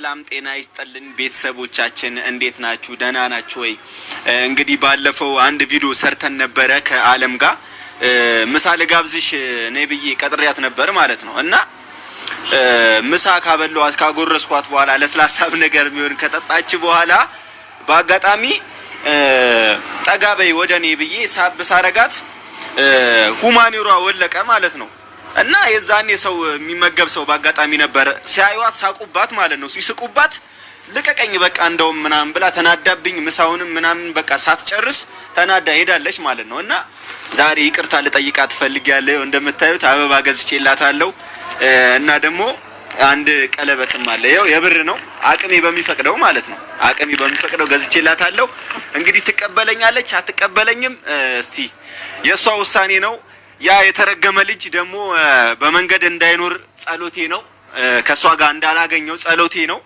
ሰላም ጤና ይስጥልን ቤተሰቦቻችን፣ እንዴት ናችሁ? ደህና ናችሁ ወይ? እንግዲህ ባለፈው አንድ ቪዲዮ ሰርተን ነበረ ከአለም ጋር ምሳ ልጋብዝሽ ነይ ብዬ ቀጥሬያት ነበር ማለት ነው። እና ምሳ ካበላኋት ካጎረስኳት በኋላ ለስላሳም ነገር የሚሆን ከጠጣች በኋላ በአጋጣሚ ጠጋ በይ ወደ እኔ ብዬ ሳብ ሳረጋት ሁማኔሯ ወለቀ ማለት ነው። እና የዛኔ ሰው የሚመገብ ሰው በአጋጣሚ ነበር፣ ሲያዩዋት ሳቁባት ማለት ነው። ሲስቁባት ልቀቀኝ በቃ እንደውም ምናምን ብላ ተናዳብኝ፣ ምሳውንም ምናምን በቃ ሳትጨርስ ተናዳ ሄዳለች ማለት ነው። እና ዛሬ ይቅርታ ልጠይቃት ፈልጌያለሁ። እንደምታዩት አበባ ገዝቼላታለሁ እና ደግሞ አንድ ቀለበትም አለ። ይኸው የብር ነው፣ አቅሜ በሚፈቅደው ማለት ነው። አቅሜ በሚፈቅደው ገዝቼላታለሁ። እንግዲህ ትቀበለኛለች አትቀበለኝም፣ እስቲ የእሷ ውሳኔ ነው። ያ የተረገመ ልጅ ደግሞ በመንገድ እንዳይኖር ጸሎቴ ነው። ከእሷ ጋር እንዳላገኘው ጸሎቴ ነው።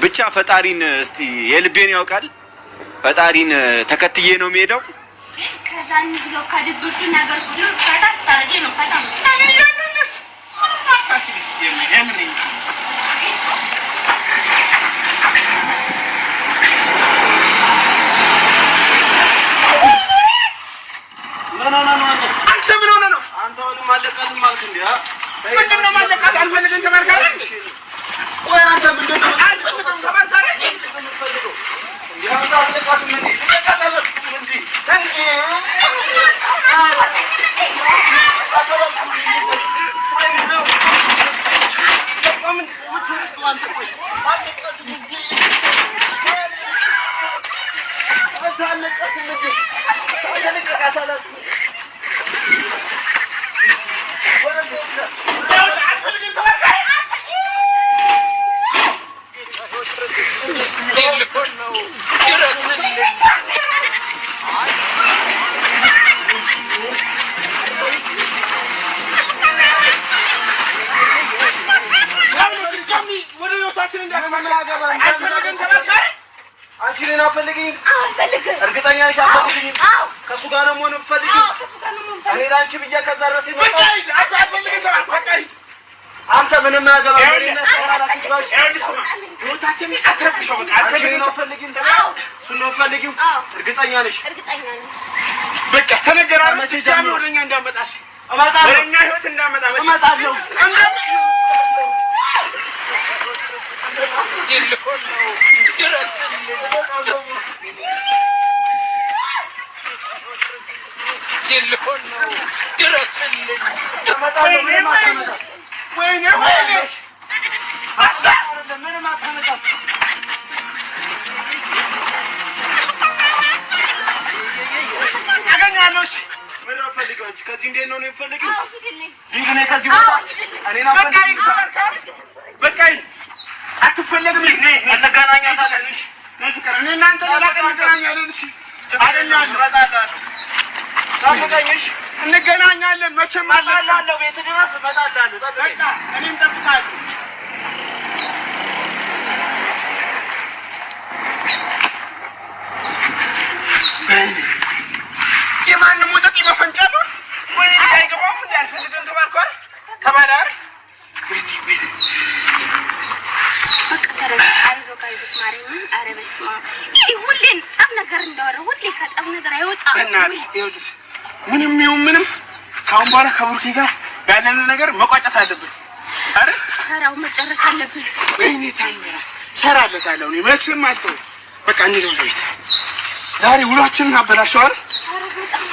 ብቻ ፈጣሪን እስቲ የልቤን ያውቃል። ፈጣሪን ተከትዬ ነው የሚሄደው። ከዛን ጊዜው ከድብርቱ ነገር ሁሉ ፈታ ስታደርጊ ነው ፈታ አንተ ምን ሆነህ ነው? አንተ አሁንም አለቃትም አልክ እንዴ? ምንድን ነው ማለቃት? አልፈልግም ተባልክ አይደል? ቆይ አንተ ምንድን ነው አልፈልግም ተባልክ አይደል? የምትፈልገው? እንዴ አንተ አለቃትም እንዴ? ልቀቃት አላልኩም እንዴ? አልፈልግም ተባልክ አይደል? ወደ ህይወታችን እንዳትመጣ አልፈልግም ተባልክ አይደል? አንቺ እኔን አትፈልጊኝም? አልፈልግም። እርግጠኛ ነሽ አትፈልጊኝም? አዎ። ከእሱ ጋር ነው መሆን የምትፈልጊው? አዎ፣ ከእሱ ጋር ነው የምፈልገው። እኔ ለአንቺ ብዬ ከዛ ድረስ በቃ የመጣሁት ሂድ። አንተ አልፈልግም ተባልክ። በቃ ሂድ። አንተ ምንም አያገባህም። እኔና እሷ አላትባሽ። ይኸውልህ ስማ፣ ህይወታችንን አትረብሸው። በቃ አንቺ እኔን አልፈልግም። አትፈልጊም? አዎ። እሱን ነው የምትፈልጊው? አዎ። እርግጠኛ ነሽ? እርግጠኛ ነኝ። በቃ ተነገረ አይደል? መቼ ድጋሚ ጀምሮ? ወደ እኛ እንዳመጣሽ እመጣለሁ። ወደ እኛ ህይወት እንዳመጣ መቼ እመጣለሁ። እመጣለሁ። ምንም አታመጣም። ወይኔ ወይኔ ምንም አታመጣም። አገኘዋለሁ። እሺ ምንድን ነው የምትፈልጊው አንቺ? ከዚህ እንዴት ነው የምትፈልጊው? አዎ፣ ሂድልኝ። ሂድ፣ እኔ ከዚህ ቦታ አዎ፣ ሂድልኝ። እኔን በቃ አትፈልጊም? ሂድ ተባልክ አይደል? በቃ ሂድ። አትፈለግም። ሂድ። ነይ፣ ነይ። እንገናኛለን። እሺ፣ ነይ ፍቅር፣ እኔ እና አንተ ሌላ ቀን እንገናኛለን። እሺ፣ አገኘዋለሁ። እመጣለሁ። ጠብቀኝ፣ እሺ? እንገናኛለን። መቼም አለ እመጣለሁ፣ ቤት ድረስ እመጣለሁ። ጠብቀኝ። በቃ እኔም እጠብቅሃለሁ። የማንም ወጠጤ መፈንጫ ነው። ወይኔ አይገባም። እንደ አልፈልግም ተባልኩ አይደል? ተባለ አይደል? ወይኔ ወይኔ በቃ ተረጋጋ። አይዞህ አይዞህ፣ ማርያምን። ኧረ በስመ አብ። ይሄ ሁሌ ጠብ ነገር እንዳወራ ሁሌ ከጠብ ነገር አይወጣም። በእናትሽ ይኸውልሽ፣ ምንም ይሁን ምንም ከአሁን በኋላ ከቡርኬ ጋር ያለንን ነገር መቋጨት አለብን አይደል? ተራው መጨረስ አለብን። ወይኔ ታምራ እሰራለታለሁ። እኔ መቼም አልተውም። በቃ እንሂድ ወደ ቤት። ዛሬ ውሏችንን አበላሸው አይደል? ኧረ በጣም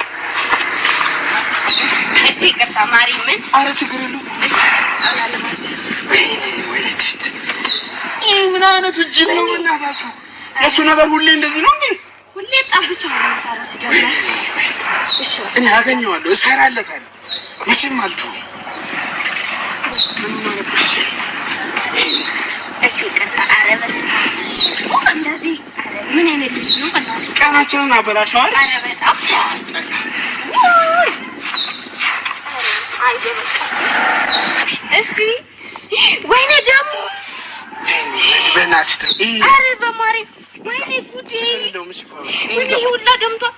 እሺ፣ ይቅርታ ማርያምን። ኧረ ችግር የለውም። እሺ፣ አላለማስ ወይኔ ወይኔ፣ ትሽት ይህ ምን አይነቱ ጅል ነው? በእናታችሁ የእሱ ነገር ሁሌ እንደዚህ ነው እንዴ? ሁሌ ጠብ ብቻ ነው የሚሰራው ሲጀምር። እሺ እኔ አገኘዋለሁ፣ እሰራለታለሁ። መቼም አልተውም። ምንም አለብሽ። እሺ፣ ይቅርታ። ኧረ በስመ አብ እንደዚህ። ኧረ ምን አይነት ልጅ ነው በእናትህ? ቀናችንን አበላሸው አይደል? ኧረ በጣም ሲያስጠላ። ውይ! አይዞህ በቃ እሺ። እስቲ ወይኔ ደግሞ ወይኔ በእናትሽ ተው። ይህ ኧረ በማርያም ወይኔ ጉዴ! የለውም። እሺ፣ ወይኔ ይሄ ሁላ ደምቷል።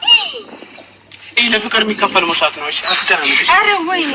ይህ ለፍቅር የሚከፈል መስዋዕት ነው። እሺ፣ አትጨናነቂ። እሺ? ኧረ ወይኔ